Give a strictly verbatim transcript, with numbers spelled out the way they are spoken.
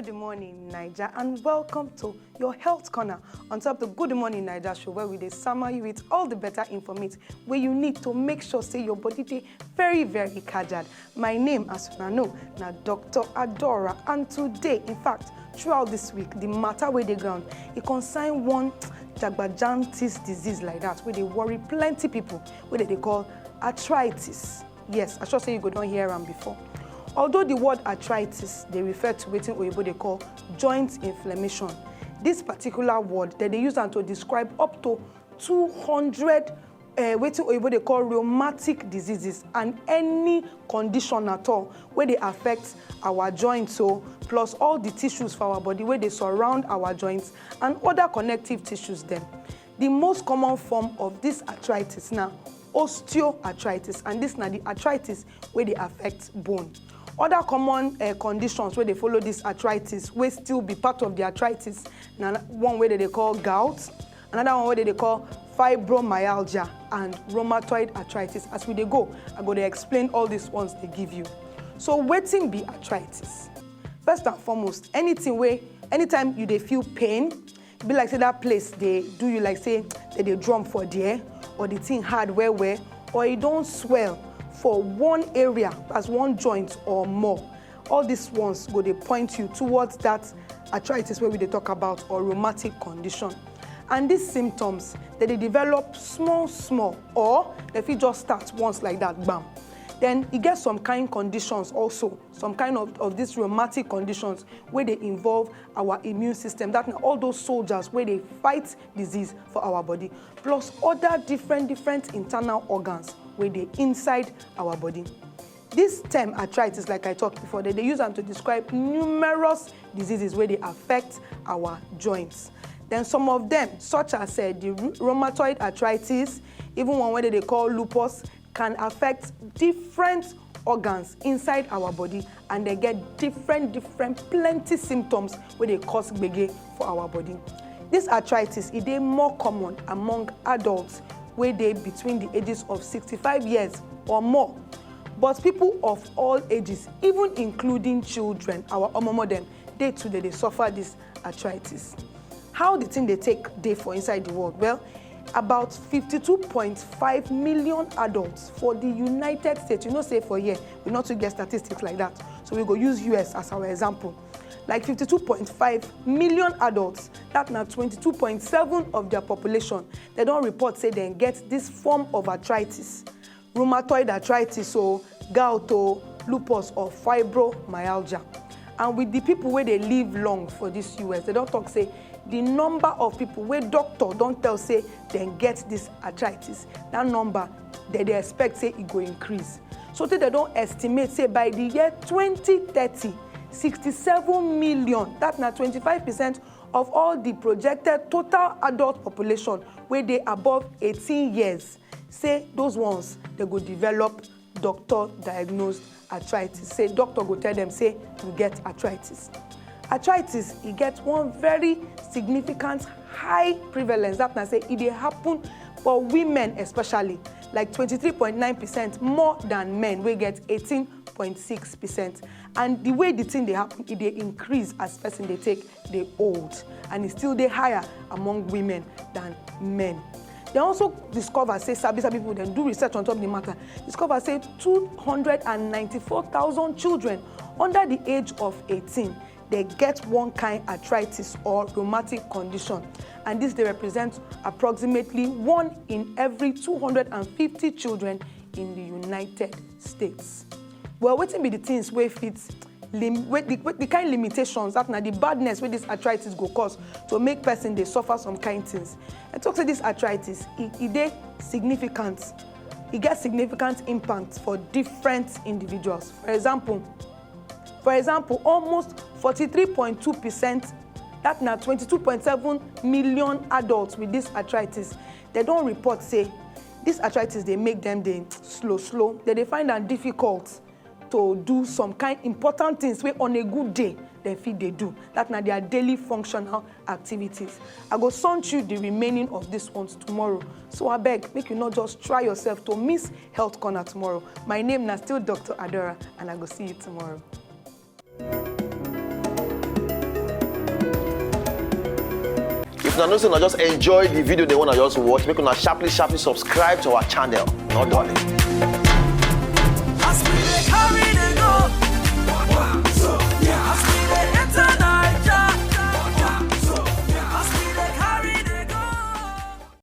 Good morning, Naija, and welcome to your Health Corner on top the Good Morning Naija show, where we dey sama you with all the better information where you need to make sure say your body dey very, very kajad. My name, as una know, na Doctor Adora, and today, in fact, throughout this week, the matter wey dey ground, e concern one jagbajantis disease like that, wey dey worry plenty people, wey dem dey call arthritis. Yes, I sure say you go don hear am before. Although the word arthritis dey refer to wetin oyibo dey call joint inflammation, this particular word dem dey use am to describe up to two hundred, uh, wetin oyibo dey call rheumatic diseases and any condition at all wey dey affect our joints, so plus all the tissues for our body wey dey surround our joints and other connective tissues dem. The most common form of this arthritis na osteoarthritis, and this na the arthritis wey dey affect bone. Other common uh, conditions wey dey follow this arthritis, wey still be part of the arthritis, na one wey dem dey call gout, another one wey dem dey call fibromyalgia, and rheumatoid arthritis. As we dey go, I go dey explain all these ones dey give you. So wetin be arthritis? First and foremost, anything wey, anytime you dey feel pain, be like say that place dey do you like say dem dey drum for there, or the thing hard well well, or e don swell for one area, as one joint or more. All these ones go dey point you towards that arthritis wey we dey talk about, or rheumatic condition. And these symptoms, dem dey develop small small, or dem fit just start once like that, bam. Then e get some kind conditions also, some kind of, of these rheumatic conditions wey dey involve our immune system. That na all those soldiers wey dey fight disease for our body, plus other different different internal organs wey dey inside our body. This term arthritis, like I talked before, dem dey use am to describe numerous diseases wey dey affect our joints. Then some of them, such as uh, the rheumatoid arthritis, even one wey dem dey call lupus, can affect different organs inside our body, and dem get different different plenty symptoms wey dey cause gbege for our body. This arthritis, e dey more common among adults wey dey between the ages of sixty-five years or more, but people of all ages, even including children, our omomo dem, dey too dey dey suffer this arthritis. How the thing dey take dey for inside the world? Well, about fifty-two point five million adults for the United States. You know say for here, we no too get statistics like that, so we go use U S as our example. Like fifty-two point five million adults, that na twenty-two point seven of their population, dem don report say dem get this form of arthritis. Rheumatoid arthritis o, gout o, lupus or fibromyalgia. And with the people wey dey live long for this U S, dem don talk say the number of people wey doctor don tell say dem get this arthritis, that number, dem dey expect say e go increase. So tey dem don estimate say by the year twenty thirty, sixty-seven million, that na twenty-five percent of all the projected total adult population wey dey above eighteen years, say those ones dem go develop doctor diagnosed arthritis. Say doctor go tell dem say you get arthritis. Arthritis, e get one very significant high prevalence. That na say e dey happen for women especially, like twenty-three point nine percent more than men wey get eighteen point six percent. And the way the thing dey happen, e dey increase as person dey take dey old, and e still dey higher among women than men. Dem also discover say, sabi sabi people dem do research on top the matter, discover say two hundred and ninety-four thousand children under the age of eighteen, dem get one kind arthritis or rheumatic condition, and this dey represent approximately one in every two hundred and fifty children in the United States. Well, wetin be the things wey fit lim- wey the, wey the kind limitations, that na the badness wey this arthritis go cause to make person dey suffer some kind things? I talk say this arthritis, e, e dey significant, e get significant impact for different individuals. For example, for example, almost forty-three point two percent, that na twenty-two point seven million adults with this arthritis, dem don report say this arthritis dey make dem dey slow slow. Dem dey find am difficult to do some kind important things wey on a good day dem fit dey do. That na their daily functional activities. I go send you the remaining of these ones tomorrow. So abeg, make you no just try yourself to miss Health Corner tomorrow. My name na still Doctor Adora, and I go see you tomorrow. I know say una just enjoy the video, the one I just watch. Make una sharply, sharply subscribe to our channel. No darling. As we